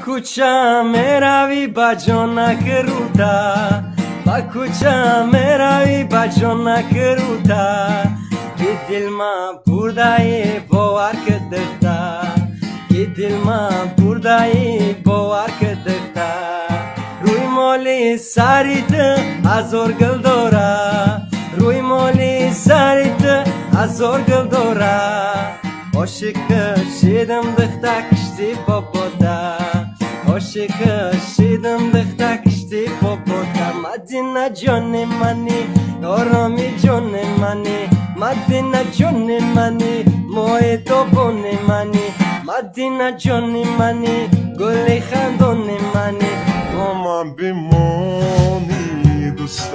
Кӯча меравӣ, ба ҷонак рута, ба кӯча меравӣ, ба ҷонак рута, ки дилма бурдаи, бовар ки, духта, ки дилма бурдаи, бовар ки, духта. Рӯи моли сари ту ҳазор гул дора, рӯи моли сари ту ҳазор гул дора. Ошиқи шидам, духта, кишти бобода, ошиқи шидам, духта, кишти бобода. Мадина ҷони мани, ороми ҷони мани, Мадина ҷони мани, моҳи тобони мани, Мадина ҷони мани, гули хандони мани. Бо ман бимонӣ, дӯстам.